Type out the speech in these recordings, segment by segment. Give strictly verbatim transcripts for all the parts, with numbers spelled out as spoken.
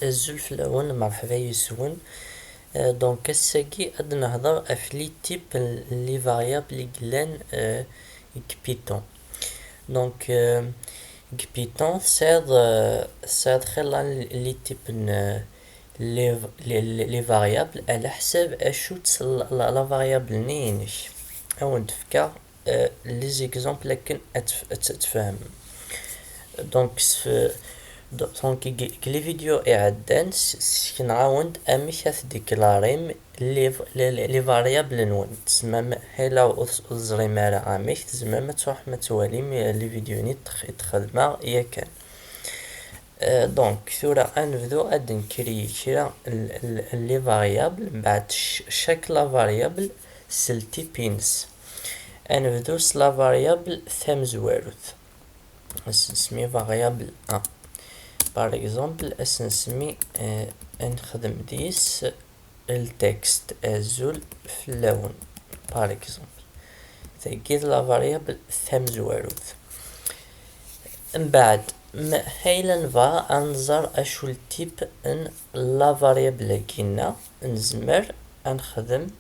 Azul fell-awen, merḥba yes-wen. Euh, donc, ass-agi ad nehder ɣef les types n les variables i yellan, euh, deg Python. Donc, euh, deg Python, tesɛiḍ, euh, tesɛiḍ xilla n les types n, euh, les, les, les, les variables, ɛla ḥsab acu-tt la, la, la variable-nni-inek. Ad wen-d-fkeɣ euh, les exemples akken ad tf-, ad t-, ad tfehmem. Donc, s-, donc, deg, deg les vidéos iɛeddan, s-, ssekneɣ-awen-d amek ad tdéclarim les, les, les, les variables-nwen. Tzemrem, ḥila ur, ur teẓrim ara amek, tzemrem ad tṛuḥem ad twalim, euh, les vidéos-nni i tx-, i txedmeɣ yakan. Euh, donc, tura ad nebdu ad d-nkri kra l-, l-, les variables, mbeɛd ch-, chaque la variable s le type-ines. Ad nebdu s la variable tamezwarut. Ad s-nsemmi variable un. Par exemple, ad s-nsemmi, euh, ad nexdem deg-s le texte azul fell-awen, par exemple. Tagi d la variable tamezwarut. Mbeɛd, ma, ḥila nebɣa ad nẓer acu le type n la variable-agi-nneɣ, nezmer ad nexdem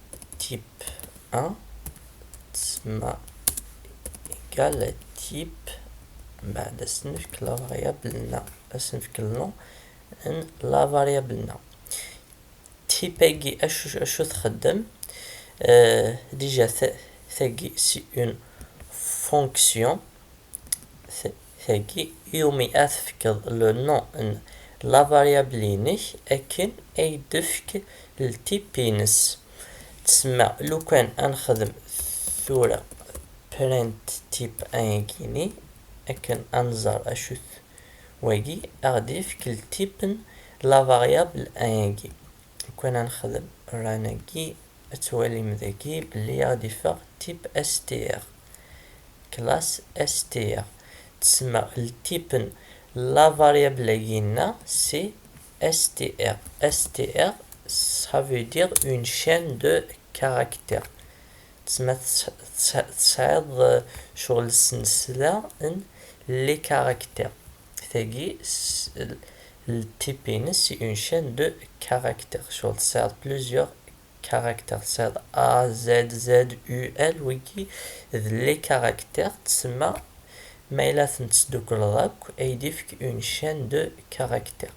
type un, tsemma égal type, mbeɛd ad s-nefk la variable-nneɣ, ad s-nefk le nom n la variable-nneɣ. Type-agi acu, acu txeddem? Euh, déjà, ta-, tagi, c'est une fonction. Ta-, tagi, iwumi ad tefkeḍ le nom n la variable-inek akken ay d-tefk le type-ines. Tsemma, lukan ad nexdem tura print type un-agi-ni, akken ad nẓer acu-t wagi, ad ɣ-d-yefk le type n la variable un-agi. Lukan ad nexdem run-agi, ad twalim dagi belli ad d-yeffeɣ type str, classe str. Tsemma le type n la variable-agi-nneɣ c'est str. Str, ça veut dire une chaîne de caractères. Tsemma tes-, tes-, tesɛiḍ, euh, ccɣel ssensla n les caractères. Tagi, s-, le type-ines, c'est une chaîne de caractères. Ccɣel tesɛiḍ plusieurs caractères. Tesɛiḍ A, Z, Z, U, L, wigi d les caractères. Tsemma, ma yella ten-tesdukleḍ akk, ay d-yefk une chaîne de caractères.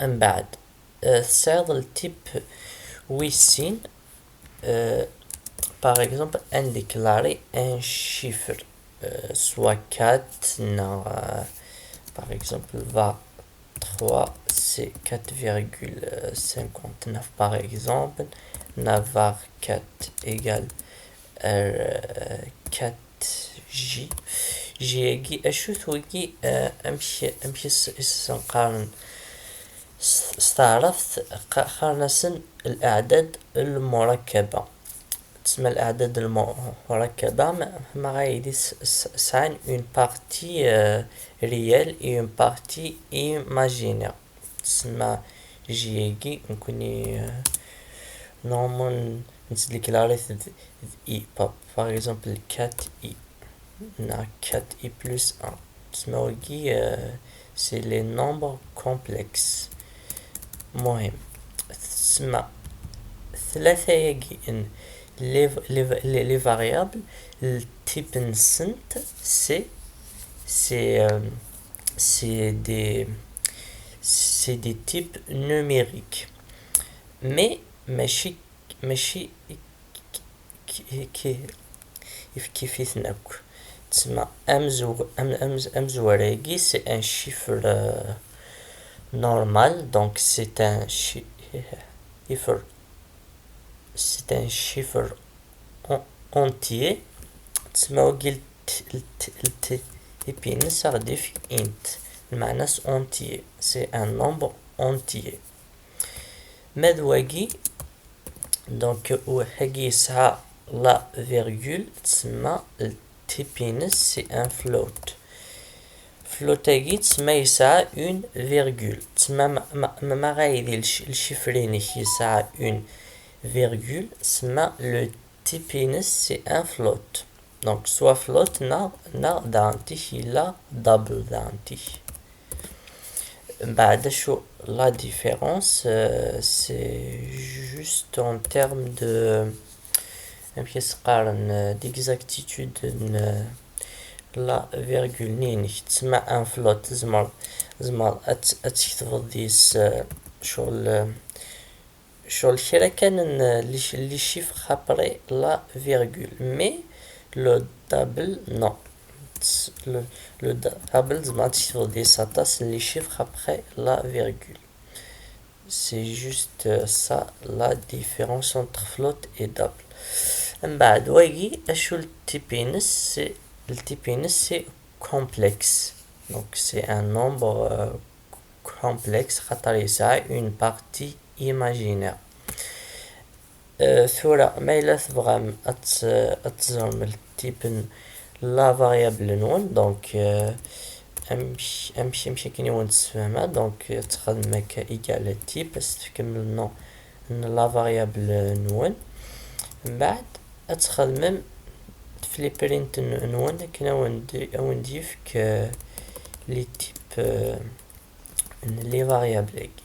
Mbeɛd, euh, tesɛiḍ le type wis sin, euh, par exemple, ad ndéclari un chiffre, euh, soit quatre, neɣ, euh, par exemple, vingt-trois, c'est quatre virgule cinquante-neuf, par exemple, neɣ vingt-quatre égale, euh, quatre J. J-agi, acu-t wigi, euh, amek, amek i s-, i s-nqaren s, s taɛrabt, qa-, qqaren-asen الأعداد المركبة. تسمى الأعداد المركبة، ma, ma ɣaydi s-, s-, sɛan une partie, euh, réelle et une partie imaginaire. تسمى J-agi, nekkni, euh, normalement, nettdéclari-t d, d I, pa-, par exemple, quatre I. Neɣ quatre I plus un. Tsemma wigi, euh, c'est les nombres complexes. Muhim. Tsemma tlata-agi n les, les, les, les variables, le type-nsent, c'est, c'est, euh, c'est des, c'est des types numériques. Mais mačči, mačči k-, k-, k-, kif-kif-iten akk. Tsemma amezw-, am-, am-, amezwar-agi, c'est un chiffre, euh, normal, donc c'est un chi-, chiffre, c'est un chiffre en-, entier. Tsemma wagi le t-, le t-, le t-, type-ines ad ɣ-d-yefk int, lmeɛna-s entier, c'est un nombre entier. Ma d wagi, donc, u-, agi yesɛa la virgule, tsemma le type-ines c'est un float. Float-agi tsemma yesɛa une virgule. Tsemma ma, ma, ma, ma ɣaydi le ch-, le chiffre-inek yesɛa une virgule, tsemma le type-ines c'est un float. Donc, soit float neɣ, neɣ daɣen-tik yella double daɣen-tik. Mbeɛd acu la différence, euh, c'est juste en termes de, amek i s-qqaren, euh, d'exactitude n, euh, la virgule-nni-inek. Tsemma un float, tzemreḍ, tzemreḍ ad t-, ad tketbeḍ deg-s, euh, ccɣel, euh, ccɣel kra kan n, euh, les ch-, les chiffres après la virgule. Mais le double, non. Le, le double, tzemreḍ ad tketbeḍ deg-s aṭas n les chiffres après la virgule. C'est juste, euh, ça la différence entre float et double. Mbeɛd wagi, acu le type-ines? C'est, le type-ines, c'est complexe. Donc c'est un nombre, euh, complexe, xaṭer yesɛa une partie imaginaire. Euh, tura, ma yella tebɣam ad t-, ad teẓrem le type n la variable-nwen, donc, euh, amek, amek, amek akken i wen-d-ssefhmeɣ, donc, euh, ad txedmem akka égal type, ad s-tefkem le nom n la variable-nwen. Mbeɛd, ad txedmem f les prints-nwen akken a wen-d-, a wen-d-yefk, euh, les types, euh, n les variables-agi.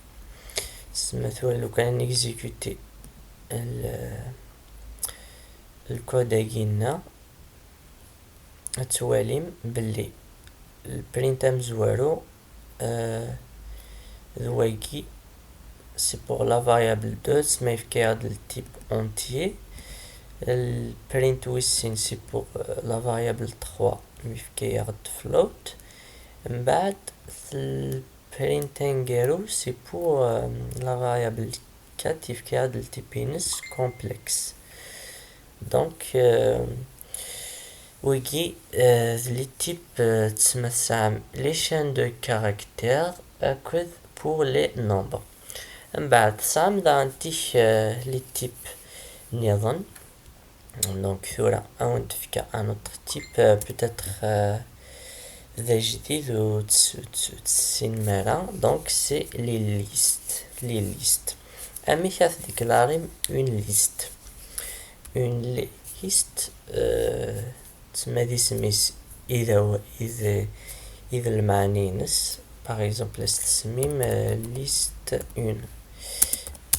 Tsemma tura lukan ad nexécuter le, le code-agi-nneɣ, ad twalim belli le print amezwaru, euh, d wagi, c'est pour la variable deux, tsemma yefka-yaɣ-d le type entier. Le print wis sin, c'est pour, euh, la variable trois, yefka-yaɣ-d float. Mbeɛd, le print aneggaru, c'est pour, euh, la variable quatre, yefka-yaɣ-d le type-ines complexe. Donc, euh, wigi, euh, d les types, euh, tsemma tesɛam les chaînes de caractères akked pour les nombres. Mbeɛd tesɛam daɣen tik, euh, les types nniḍen. Donc tura a wen-d-fkeɣ un autre type, euh, peut-être, euh, d ajdid ur tt-, ur tt-, ur tessinem ara. Donc c'est les listes, les listes. Amek ad tdéclarim une liste? Une liste, euh, tsemma d isem-is i d aw-, i d, i d lmeɛna-ines. Par exemple, ad s-tsemmim, euh, liste un.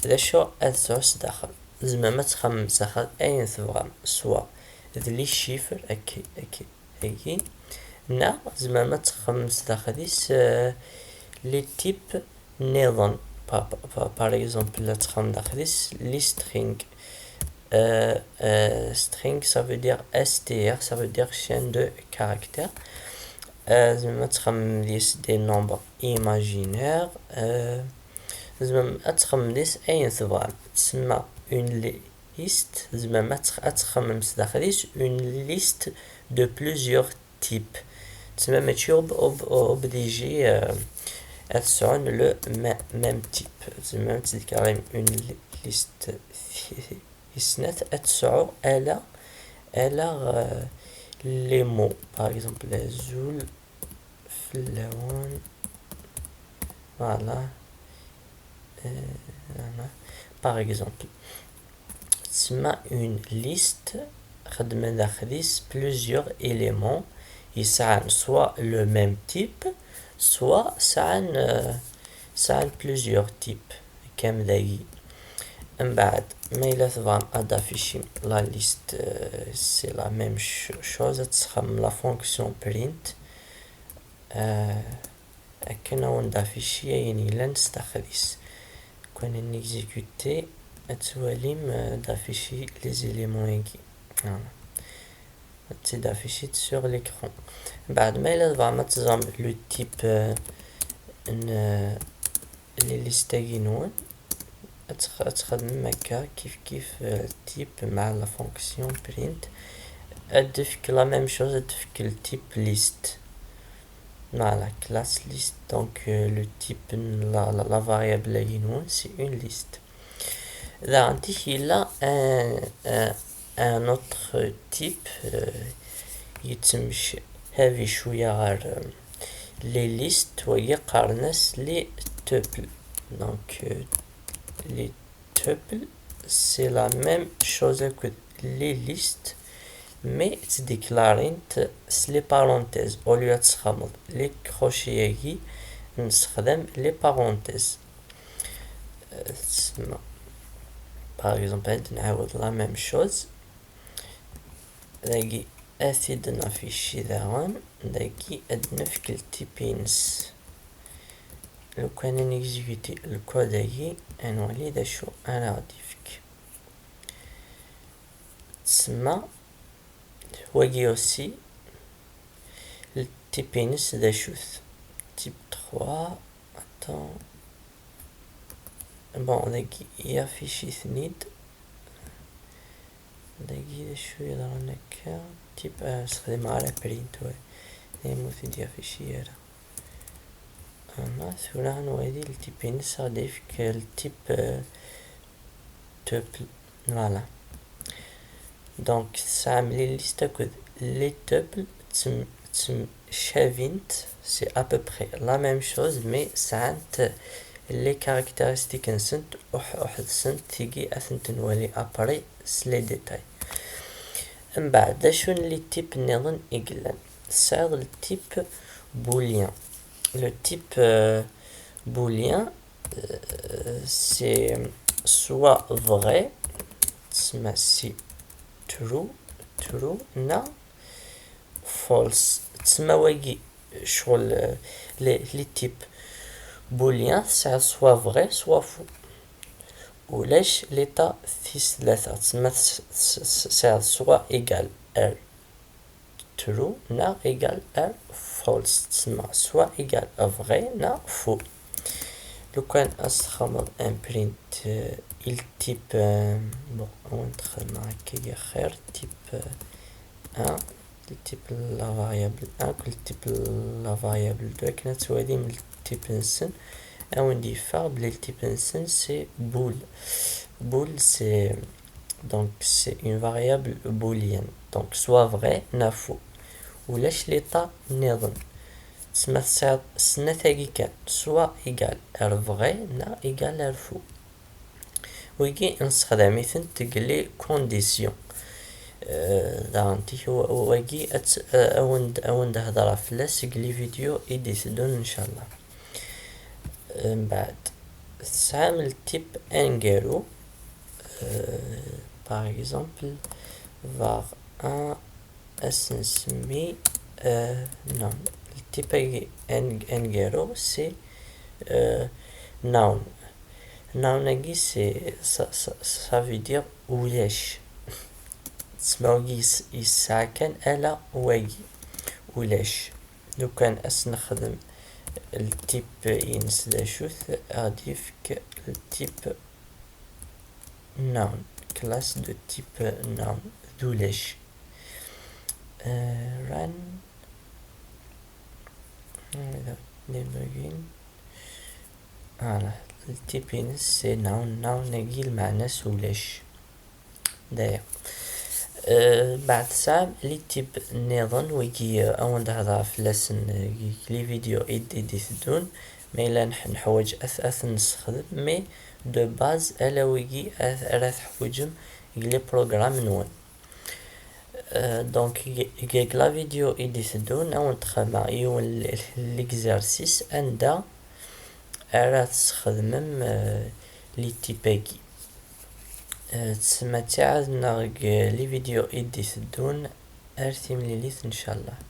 D acu ad tesɛu sdaxel? Tzemrem ad txemmem s daxel ayen tebɣam, soit d les chiffres, akka, akka, agi, neɣ tzemrem ad txemmem s daxel-is, euh, les types nniḍen. Pa-, pa-, pa-, par exemple, ad txemmem daxel-is les strings. Euh, euh, string, ça veut dire S T R, ça veut dire chaîne de caractères. Euh, tzemrem ad txemmem deg-s des nombres imaginaires. Euh, tzemrem ad txemmem deg-s ayen tebɣam. Tsemma une liste, tzemrem ad tx-, ad txemmem s daxel-is une liste de plusieurs types. Tsemma mačči ob-, ob-, obligé, euh, ad sɛun le mê-, même type. Tzemrem ad tdéclarim une li-, liste tis snat, ad tesɛu ala, ala, euh, les mots. Par exemple, azul fell-awen. Voilà. Euh, voilà. Par exemple, tsemma une liste, xedmen daxel-is plusieurs éléments, yesɛan soit le même type, soit sɛan, euh, sɛan plusieurs types, comme dagi. Mbeɛd, ma yella tebɣam ad d-affichim la liste, euh, c'est la même ch-, chose, ad tesxem la fonction print, euh, akken a wen-d-affichi ayen yellan s daxel-is. Kan ad nexécuter, ad twalim, euh, d-affichi les éléments-agi. Voilà. Ad tt-id-affichit sur l'écran. Mbeɛd, ma yella tebɣam ad teẓrem le type, euh, n, euh, les listes-agi-nwen, ad tx-, ad txedmem akka, kif kif, euh, type مع la fonction print. Ad d-tefk la même chose, ad d-tefk le type liste. Voilà, classe liste, donc, euh, le type n la, la, la variable-agi-nwen, c'est une liste. Daɣen, yella un, un, un autre type, euh, yettemcabi cwiya ɣer, euh, les listes, wagi qqaren-as les tuples. Donc, euh, les tuples, c'est la même chose que les listes, mais ttdéclarent s les parenthèses. Au lieu ad tesxedmeḍ les crochets-agi, nessexdam les parenthèses. Euh, tsemma, par exemple, ad nɛawed la même chose. Dagi ad t-id-naffici daɣen. Dagi ad nefk ltip-ines. Lukan ad negzigiti lkod-agi, ad nwali d acu ara ɣ-d-ifk. Tsemma, wagi aussi, ltip-ines d acu-t? Tip trois, attends. Bon, dagi yaffici-ten-id. Dagi d acu yeḍran akka? Tip, ah, sexdimeɣ ara print, ouais. Dagi ur t-id-yaffici ara. Ama tura ad nwali ltip-ines, ad ɣ-d-ifk ltip, euh, tuple. Voilà. Donc, tesɛam les listes akked les tuples, ttem-, ttemcabint, c'est à peu près la même chose, mais sɛant les caractéristiques-nsent, uḥ-, uḥd-sent, tigi ad tent-nwali après s les détails. Mbeɛd, d acu n les types nniḍen i yellan? Tesɛiḍ le type booléen. Le type, euh, booléen, euh, c'est soit vrai, tsemma c'est true, true, neɣ false. Tsemma wagi, ccɣel, euh, les, les types booléens, tesɛiḍ soit vrai, soit faux. Ulac l'état tis tlata, tsemma tes-, tes-, tesɛiḍ soit égal ar true neɣ égal ar false, tsemma soit égal à vrai neɣ faux. Lukan ad s-texdmeḍ un print, euh, i le type, euh, bon, ad wen-d-xedmeɣ akka i xir, type, euh, un, le type la variable un, le type la variable deux, akken ad twalim le type-nsen, ad wen-d-yeffeɣ belli le type-nsen c'est bool. Bool, c'est, donc, c'est une variable booléenne. Donc, soit vrai neɣ faux. Ulac l'état nniḍen. Tsemma tesɛiḍ snat-agi kan, soit égal ar vrai neɣ égal ar faux. Wigi nessexdam-itent deg les conditions. Euh, daɣen tik wa-, wagi ad tt-, euh, ad wen-d-, ad wen-d-hedreɣ fell-as deg les vidéos i d-iteddun, ncallah. Mbeɛd, tesɛam le type aneggaru, euh, par exemple, var un, ad s-nsemmi, euh, noun. Le type-agi an-, aneggaru, c'est, euh, noun. Noun-agi, c'est, ça, ça, ça veut dire ulac. Tsemma wagi yes-, yesɛa kan ala wagi, ulac. Lukan ad s-nexdem le type-ines d acu-t, ad ɣ-d-yefk le type noun, classe de type noun, d ulac. Euh, run. Debugging. Voilà, le type-ines c'est noun, noun-agi lmeɛna-s ulac. D'ailleurs. Euh, mbeɛd tesɛam les types nniḍen, wigi, euh, ad wen-d-hedreɣ fell-asen, euh, deg les vidéos i d-, i d-iteddun, ma yella neḥ-, neḥwaǧ ad, ad ten-nessexdem, mais de base, ala wigi ad, ara teḥwiǧem deg les programmes-nwen. Euh, donc, deg, deg la vidéo i d-iteddun, ad wen-d-xedmeɣ yiwen l-, l'exercice anda ara tesxedmem, euh, les types-agi. Euh, tsemma ttiɛad-nneɣ deg les vidéos i d-iteddun, ar timlilit, ncallah.